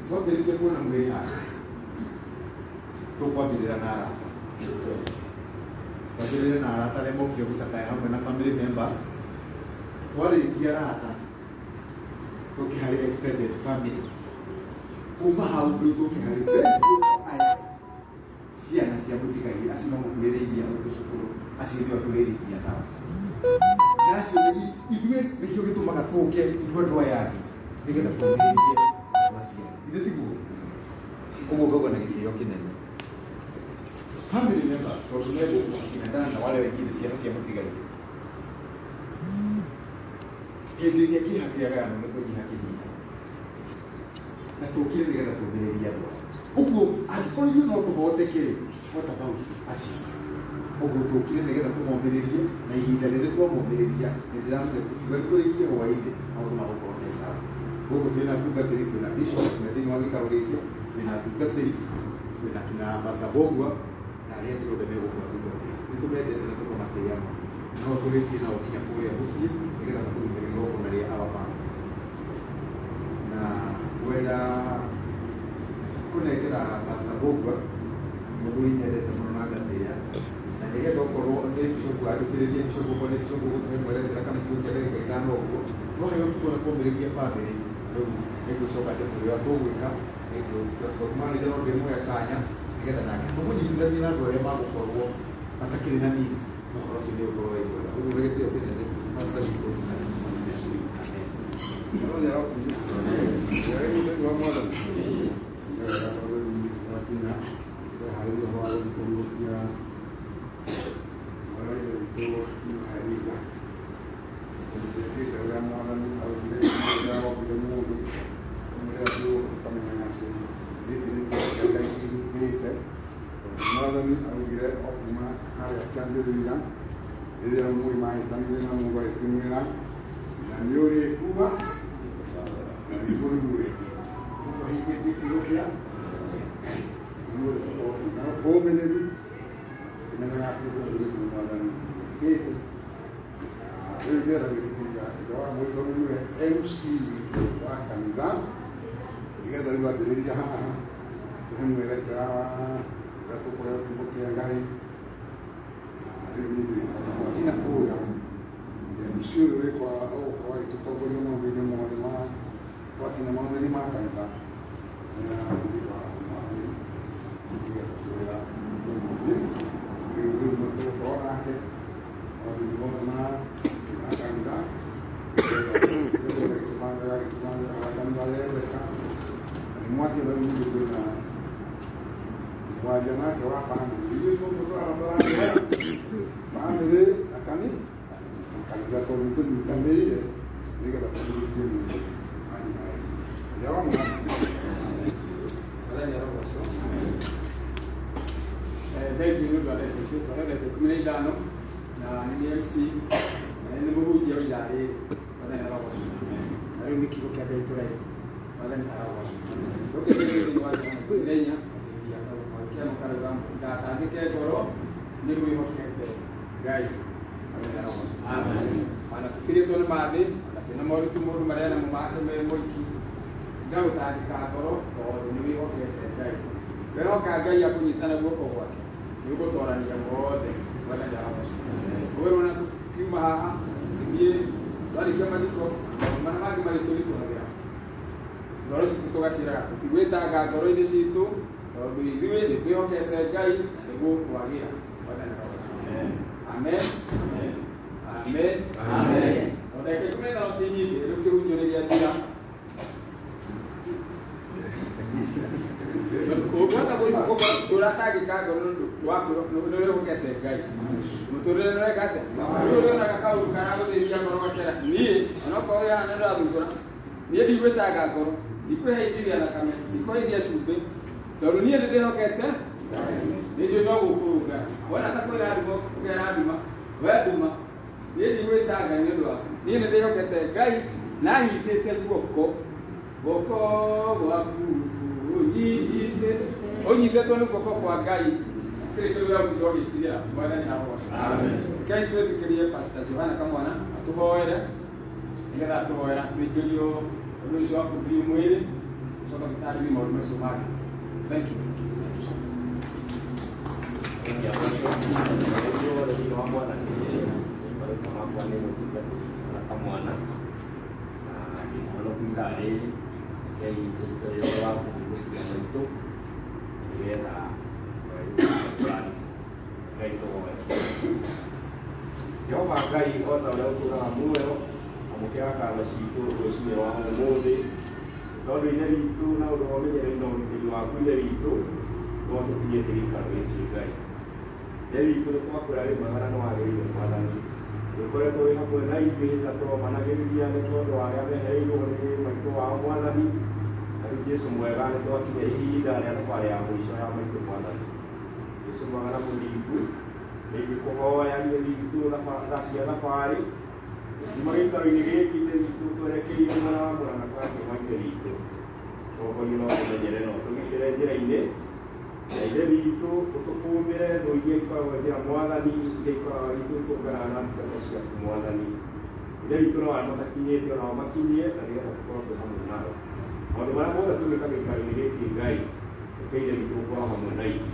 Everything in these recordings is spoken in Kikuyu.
Twambĩrĩria kuona mwĩrĩ haha tũkwambĩrĩra na arata, twambĩrĩre na arata arĩa mokire gũcakaya hamwe na family members. Twarĩkia arata, tũke harĩ extended family. Kuma hau rĩu tũke harĩ aya ciana cia mũtigairĩ, acio mamũkuhĩrĩirie ũndũ cukuru, acio nĩo tũrĩrikia nao. Na acio ithuĩ nĩkĩo gĩtũmaga tũke ithuĩ andũ aya angĩ, nĩgetha tũmĩrĩrie andũ acio. Ithuĩ tiguo ũguo ngauga na gĩtĩo kĩnene family member, tondũ megũkũ akina dana na wale wengine, ciana cia mũtigairĩ. Hĩndĩ ĩrĩa kĩeha kĩagayanwo nĩ kũnyiha kĩnyiha, na tũkire nĩgetha tũmĩrĩrie andũ aya. Ũguo angĩkorwo ithuĩ no tũhote kĩrĩ, what about acio? Ũguo tũkire nĩgetha tũmomĩrĩrie, na ihinda rĩrĩ twamomĩrĩria, nĩ ndĩramenya tũkiuga nĩ tũrĩkie hwaĩ-inĩ, maũndũ magũkorwo me sawa. Gũkũ twĩna atungatĩri, twĩna bishop me thĩinĩ wa gĩikaro gĩkĩ, twĩna atungatĩri, twĩna kina Pastor Bogwa na arĩa angĩ othe megũkũ atungatĩri. Nĩ tũmendete na tũkamatĩĩa mũno. No tũrĩtie nao nginya kũrĩa mũciĩ nĩgetha matũrutĩre igongona rĩa Our Father. Na ngwenda kũnengera Pastor Bogwa, mũthuri nyendete mũno na ngatĩĩa, na nĩgetha okorwo nĩ bishop anjũkĩrĩrie, bishop, okorwo nĩ bishop ũgũtũhe mwerekera kana kiugo kĩa ndagĩka 5 ũguo, twaheo kiugo na twomĩrĩria famĩlĩ, rĩu nĩngwĩcoka ndĩmwĩre ũrĩa tũgwĩka. Transport manager no ndĩmũhe kanya nĩgetha nake tũmũnyitithanie na andũ arĩa magũkorwo matakĩrĩ na needs, na ũhoro ũcio nĩ ũkorwo wĩ mwega. Ũguo na gĩtĩo kĩnene, pastor witũ. Amen. Mwathani arokumio. Wega thĩinĩ wa Mwathani. Nĩ wega tondũ rĩu twakinya tweharĩria ũhoro wa gũthiĩ kũhurũkia mwana wa ithe witũ Noah Hinga. Tondũ twĩkĩte ũrĩa Mwathani augire, ũrĩa wombire mũndũ, ũrĩa andũ tũkamenyaga atĩ gĩkĩ nĩ kĩo kĩa Ngai kĩhingĩte. Tondũ Mwathani augire o kuma harĩa kĩambĩrĩria, rĩrĩa mũi mahĩtanire na Mungu agĩkĩmwĩra, na nĩ ũrĩkua na nĩ kũruru rĩngĩ. Ũguo hingĩtie kiugo kĩa Ngai. Ũmũthĩ tũkorwo twĩna ũmĩrĩru tũkĩmenyaga atĩ ũndũ ũyũ nĩguo Mwathani ekĩte. Rĩu ndĩrenda gwĩtĩkĩria ithe wa mũi tondũ nĩwe MC wa kanitha, nĩgetha rĩu ambĩrĩria haha atũhe mwerekera wa ũrĩa tũkũheo kiugo kĩa Ngai. Rĩu niĩ ndĩhota gwakinya kũrĩa, MC ũyũ ũrĩkoragwo ũgũkorwo agĩtũtongoria maũndũ-inĩ mothe ma twakinya maũndũ-inĩ ma kanitha, nĩgetha tũwĩra ũgũthiĩ. Rĩu tũgũkorwo nake maũndũ-inĩ mothe ma kanitha, gĩtũbangaga ũrĩa kanitha yendeka. Na nĩ mwakĩona rĩu ningĩ twĩna mwaria nake wa bamĩrĩ. Ithuĩ tũrabatara bamĩrĩ na kanitha, tondũ nĩ tũnyitanĩire nĩgetha tũhurũkie mwĩrĩ wa nyina wa ithe. Ithe wa Mwathani. Mwathani arogocwo. Thank you nĩ ũndũ wa ndeto icio. Twara ndagĩka 15 na nĩ nĩ MC na nĩ mũhunjia wa ithaa rĩrĩ. Mwathani arogocwo. Na rĩu nĩ kiugo kĩa Ngai tũraigua. Mwathani arogocwo. Tũkĩrĩria thĩinĩ wa Johana 14 kwambĩrĩria kĩamo karauga, "Ndatangĩke ngoro nĩ mwĩhokete Ngai." Mwathani arogocwo. Ona tũkirĩtwo nĩ mathĩ, ona twĩna moritũ mũndũ marĩa namo make me moiki, ngagũtangĩka ngoro tondũ nĩ wĩhokete Ngai. Wehoka Ngai akũnyita na guoko gwake, nĩ ũgũtorania mothe. Mwathani arogocwo. Ũguo ona tũkiuma haha tũgĩthiĩ twarĩkia mathiko, maũndũ marĩa mangĩ marĩ tũritũhagĩra ngoro citũ, tũgaciĩraga tũtigwĩtanga ngoro-inĩ citũ, tondũ ithuĩ nĩ twĩhokete Ngai na nĩguo kwagĩra. Mwathani arogocwo. Amen, amen, amen. O ndagĩka 15 ti nyingĩ. Rĩu kĩhunjio nĩ gĩathira. Ũngĩhota ũratangĩka ngoro nĩ ũndũ wa nĩ ũrĩhokete Ngai, mũtũrĩre nĩ ũreka atĩa? Rĩu ũrĩonaga kaũndũ karagũthĩria ngoro gakera, niĩ onokorwo wĩ haha nĩ ndĩrathumbũra, niĩ ndigwĩtanga ngoro, ndikũhaicia thakame, ndikũhaicia cumbĩ, tondũ niĩ nĩ ndĩhokete, nĩ njũĩ no gũkũrũnga. Wona ta kwĩra nduma, ũkera nduma, we nduma, niĩ ndigwĩtanga nĩ ũndũ waku, niĩ nĩ ndĩhokete Ngai na nyitĩte guoko gwaku ũnyitĩte, ũnyitĩtwo nĩ guoko kwa Ngai, kĩrĩ kĩrĩ ũrĩa ũtinda ũgĩtigĩra. Mwathani arogocwo. Ngai, twĩtĩkĩrie Pastor Johana Kamwana atũhoere, nĩgetha atũhoera tũingĩrio ũndũ ũcio wa kũbiũ mwĩrĩ, tũcoka tũtangĩke. Ũtarĩrie maũndũ macio mangĩ. Thank you. Kamwana na ndĩmũhonoku ithaa rĩrĩ rekei tũrute wĩra wa kũhingũkia maitũ nĩgetha Ngai tũgoe. Jehova Ngai o ta ũrĩa ũtũũraga muoyo, amũkĩra ngatho citũ rũcinĩ rwa ũmũthĩ, tondũ Ithe witũ na ũndũ wa ũmenyereri na ũgitĩri waku Ithe witũ no tũkinyĩte gĩikaro gĩkĩ Ngai. Ithe witũ nĩ twakwĩra wĩ mwega na nĩ wagĩrĩire Mwathani. Nĩũkoretwo wĩ hakuhĩ na ithuĩ na tũromanagĩrĩria nĩ tondũ wa arĩa mehereirwo nĩ maitũ wao Mwathani. Na rĩu Jesũ mwega nĩ twakinya ihinda rĩa thabarĩ ya mũico ya maitũ Mwathani. Jesũ mwega na mũthingu, nĩ ingĩkũhoya Ithe witũ tha cia thabarĩ kuma gĩikaro-inĩ gĩkĩ Ithe witũ twerekeire mwena wa Mũrang'a tũgakiuma Ithe witũ. Tongoria na ũtũmenyere na ũtũgitĩre njĩra-inĩ na Ithe witũ ũtũkũmĩre thũ iria ikoragwo njĩra Mwathani, iria ikoragwo itũtũnganaga na ndungata ciaku Mwathani. Ithe witũ no arĩa matakinyĩte onao makinyie na nĩgetha tũkorwo twĩ hamwe nao. Maũndũ marĩa mothe tũgĩka gĩikaro-inĩ gĩkĩ Ngai, reke Ithe witũ ũkorwo hamwe na ithuĩ.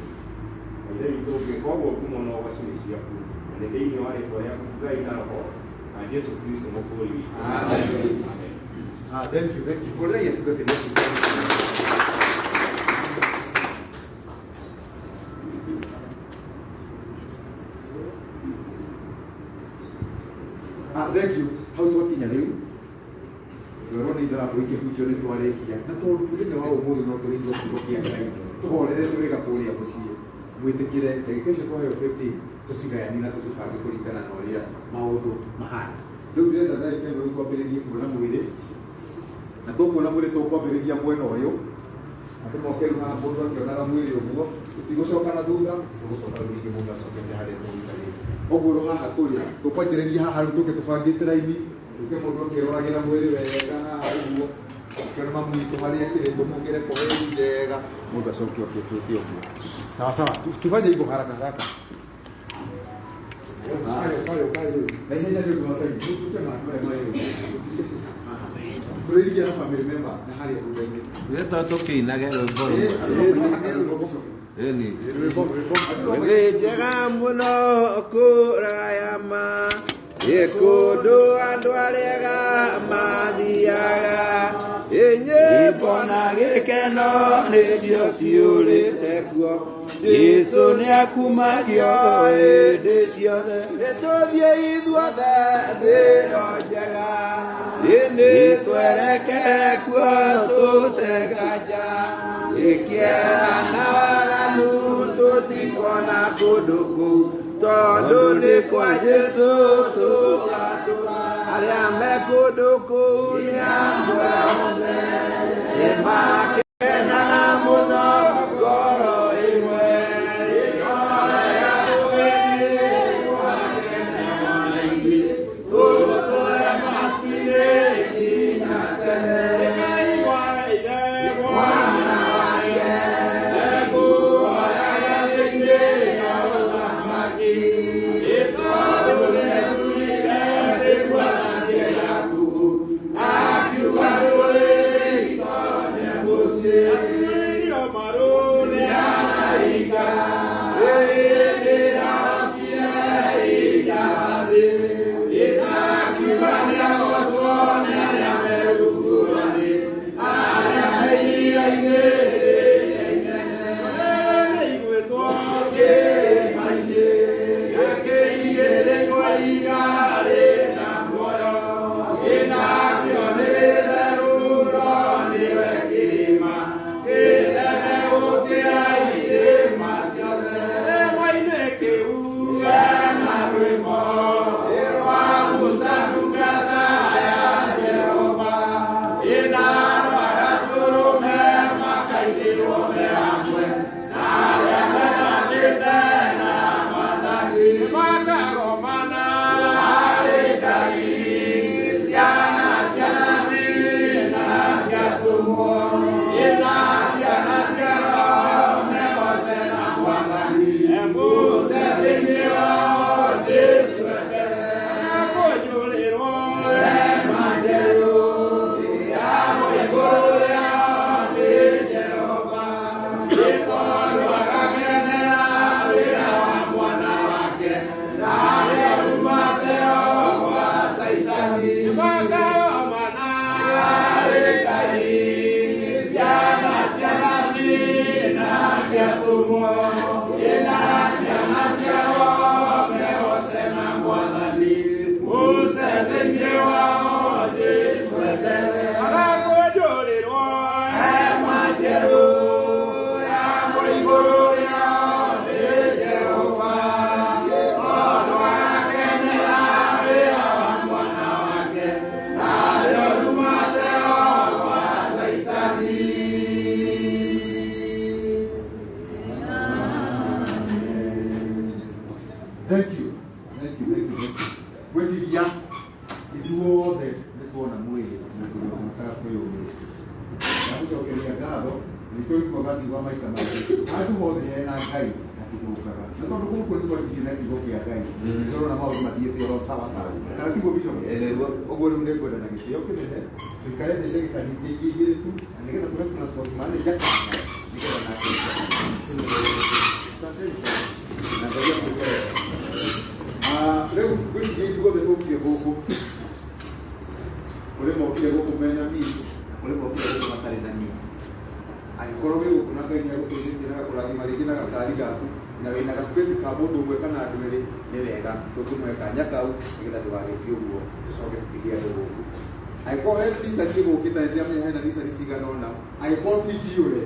Na Ithe witũ ũngĩka ũguo ngumo na ũgoci nĩ ciaku. Na nĩ thĩinĩ wa rĩtwa rĩaku Ngai na Roho na Jesu Kristo mũkũũri witũ. Amen. Amen. Ah, thank you, thank you. Hũrĩrai atungatĩri acio. Ah, thank you. Hau twakinya rĩu twerwo nĩ ithaa kũu ikĩbunjio nĩ twarĩkia na tondũ mũthenya wa ũmũthĩ no tũrĩigua kiugo kĩa Ngai tũhorere tũrĩga kũrĩa mũciĩ mwĩtĩkĩre ndagĩka icio twaheo 15 tũcigayanie na tũcibange kũringana na ũrĩa maũndũ mahana. Rĩu ndĩrenda ndagĩka ĩno rĩu twambĩrĩrie kuona mwĩrĩ na tũkuona mwĩrĩ tũkwambĩrĩria mwena ũyũ andũ moke rĩu haha mũndũ akĩonaga mwĩrĩ ũguo tũtigũcoka na thutha tũgũcoka rĩu rĩngĩ mũndũ acokete harĩa tũgũikarĩte ũguo rĩu haha tũrĩ tũkwanjĩrĩria haha rĩu tũke tũbangĩte raini tũke mũndũ akĩroragĩra mwĩrĩ wega haha ũguo ũkĩona mamu witũ harĩa akĩrĩ tũmũgĩre koheri njega mũndũ acoke okĩkĩte ũguo sawa sawa tufanye hivyo haraka haraka na ihenya nĩ ũndũ wa time tũke handũ harĩa marĩ tũrĩrigia na family member na harĩa thutha-inĩ. Nĩtwa tũkĩinage rwĩmbo Eh, rũmwe. eh, rwĩmbo. Ĩni. Rwĩmbo, rwĩmbo. Nĩ njega mũno kũraya ma ĩ kũndũ andũ arĩa mathiaga ĩ nyĩmbo na gĩkeno nĩcio ciũrĩte kuo Jesũ nĩakumagio hĩndĩ ciothe nĩtũthiĩ ithuothe thĩ ĩyo njega ĩ nĩtwerekere kuo tũtenganja ĩkĩera na waganu tũtikona kũndũ kũu tondũ nĩ kwa Jesũ tũgatũra arĩa me kũndũ kũu nĩ andũ othe nĩmakenaga mũno ngoro ĩmwe ĩhoya ũgeni tũtũre matirĩ nginya tene Mwana wake ekuoyaga thĩinĩ ya ũthamaki ĩtondũ nĩethurire nĩguo gaku akiuga ndũrĩ itonye mũciĩ nĩaraika ĩndĩ ahotire inya thĩ ĩtakiuga nĩagocwo nĩ arĩa me rungu rwa thĩ arĩa me iria-inĩ rĩrĩa inene kĩrĩma-inĩ gĩkĩigĩrĩrwo iga rĩna muoyo ĩnakĩo nĩ gĩtheru no nĩwe kĩrĩma Thank you. Thank you, thank you, thank you. Gwĩciria ithuothe nĩ tuona mwĩrĩ na tũrĩhotaga kwĩyũmĩrĩria. Ndagũcokeria ngatho nĩ tũiguaga kiugo maita maingĩ handũ hothe hena Ngai hatithũkaga. Na tondũ gũkũ nĩ twanjirie na kiugo kĩa Ngai nĩ tũrona maũndũ mathiĩte oro sawa sawa. Kana tiguo Bishop? Ũguo rĩu nĩ ngwenda na gĩtĩo kĩnene tũikare thĩ ndagĩka ningĩ ingĩ igĩrĩ tu na nĩgetha tũhe transport manager kanya nĩgetha nake Asanteni sana. Na Ngai akũgerere. Rĩu ngwĩciria ithuothe tũkire gũkũ kũrĩ mokire gũkũ mena means na kũrĩ mokire gũkũ matarĩ na means. Angĩkorwo wĩ gũkũ na Ngai nĩagũteithĩtie na gakũrathima rĩngĩ na gakari gaku na wĩna ga space ka mũndũ ũmwe kana andũ erĩ nĩ wega tũngĩmũhe kanya kau nĩgetha ndũgagĩke ũguo tũcoke tũtige andũ gũkũ. Angĩkorwo he Nissan ĩgũkĩte nĩ ndĩramenya hena Nissan cigana ũna, angĩkorwo ti njiyũre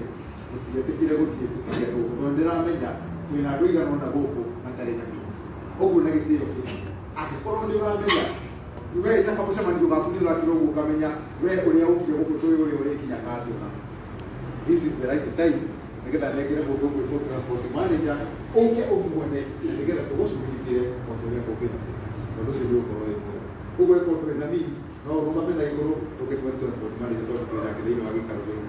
mũtigetĩkĩre gũthiĩ tũtige andũ gũkũ tondũ nĩndĩramenya twĩna andũ aigana ũna gũkũ matarĩ na means. Ũguo na gĩtĩo kĩnene angĩkorwo nĩ ũramenya we ta kamũcemanio gaku nĩ ũrakira ũguo ũkamenya we ũrĩa ũkire gũkũ tũĩ ũrĩa ũrĩkinya kangĩma. This is the right time nĩgetha nengere mũndũ ũgwĩtwo transport manager ũke ũmuone na nĩgetha tũgũcugurikĩre o ta ũrĩa kũngĩhoteka. Tondũ ũcio nĩ ũgũkorwo wĩ mwega. Ũguo ĩkorwo ndũrĩ na means no ũrũgame na igũrũ ũke tuone transport manager tondũ twĩ nake thĩinĩ wa gĩikaro gĩkĩ.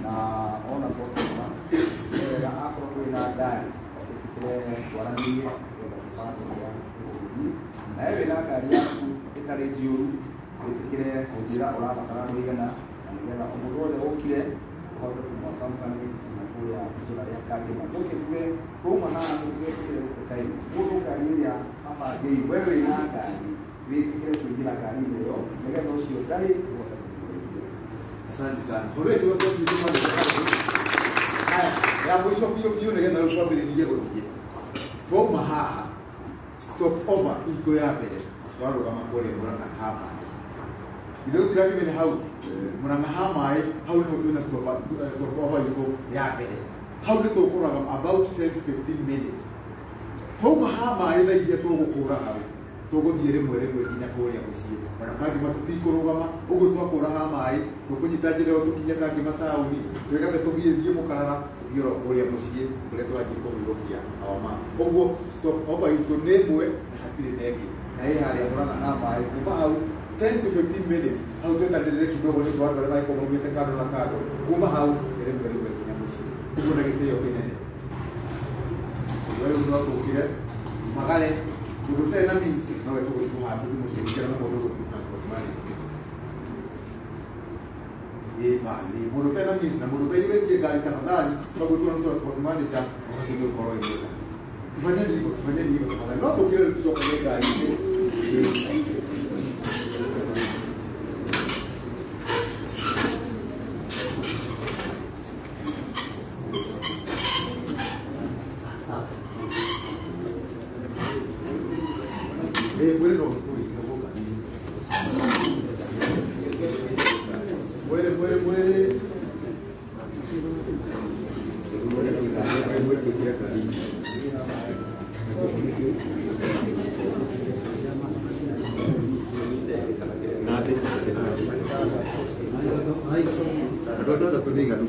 Na ona twakiuma wega akorwo kwĩna ngari ĩtĩkĩre twaranĩrie nĩgetha tũbange ũrĩa tũgũthiĩ. Na we wĩna ngari yaku ĩtarĩ njiyũru wĩtĩkĩre kũnjĩra ũrabatara mũigana na nĩgetha o mũndũ wothe ũkire ũhote kũmwa company na kũrĩa itũra rĩa Kangema. Njoke tuge twauma haha tũtigetĩkĩre gũte time. Mũndũ ngari ĩrĩa abangĩirwo, we wĩna ngari wĩtĩkĩre kũingĩra ngari-inĩ ĩyo nĩgetha ũcio ũtarĩ ũhote kũmũteithia. Asante sana. Hũrĩte transport manager. Haya, ya mũico biũ biũ nĩgetha rĩu twambĩrĩrie gũthiĩ. Twauma haha stop over itũ ya mbere twarũgama kũrĩa Mũrang'a ha maĩ. Ithuĩ tũtirakĩmenya hau Mũrang'a ha maĩ hau nĩho twĩna stop over itũ ya mbere. Hau nĩ tũkũrũgama about 10 to 15 minutes. Twauma ha maĩ thaa iria tũgũkũra hau tũgũthiĩ rĩmwe rĩmwe nginya kũrĩa mũciĩ. Ona Kangema tũtikũrũgama ũguo twakũra ha maĩ tũkũnyita njĩra ĩyo tũkinye Kangema taũni twĩgathe tũthiĩ thiĩ Mũkarara tũthiĩ oro kũrĩa mũciĩ kũrĩa tũrathiĩ kũhurũkia our mama. Ũguo stop over itũ nĩ ĩmwe na hatirĩ na ĩngĩ na ĩ harĩa Mũrang'a ha maĩ kuma hau 10 to 15 minutes hau twetanĩrĩre kidogo nĩ ũndũ wa andũ arĩa magĩkorwo maumĩte kando na kando kuma hau nĩ rĩmwe rĩmwe nginya mũciĩ. Ũguo na gĩtĩo kĩnene. Ũguo rĩu no tũkire magare mũndũ ũtarĩ na means no we tũgũthiĩ kũhaha tũthiĩ mũciĩ na mũndũ ũgũthiĩ transport manager. Ĩ basi mũndũ ũtarĩ na means na mũndũ ũtaiyũrĩtie ngari tafadhali tondũ tũrona transport manager ũcio nĩ ũkorwo wĩ mwega. Tufanyeni hivyo, tufanyeni hivyo tafadhali. No tũkire rĩu tũcokage ngari-inĩ. Mwĩrĩ no ũtũikire gũka. Mwĩrĩ mwĩrĩ mwĩrĩ. Mwĩrĩ tũikire ngari-inĩ. Nathĩ, nathĩ, nathĩ. Andũ atandatũ nĩ iganu.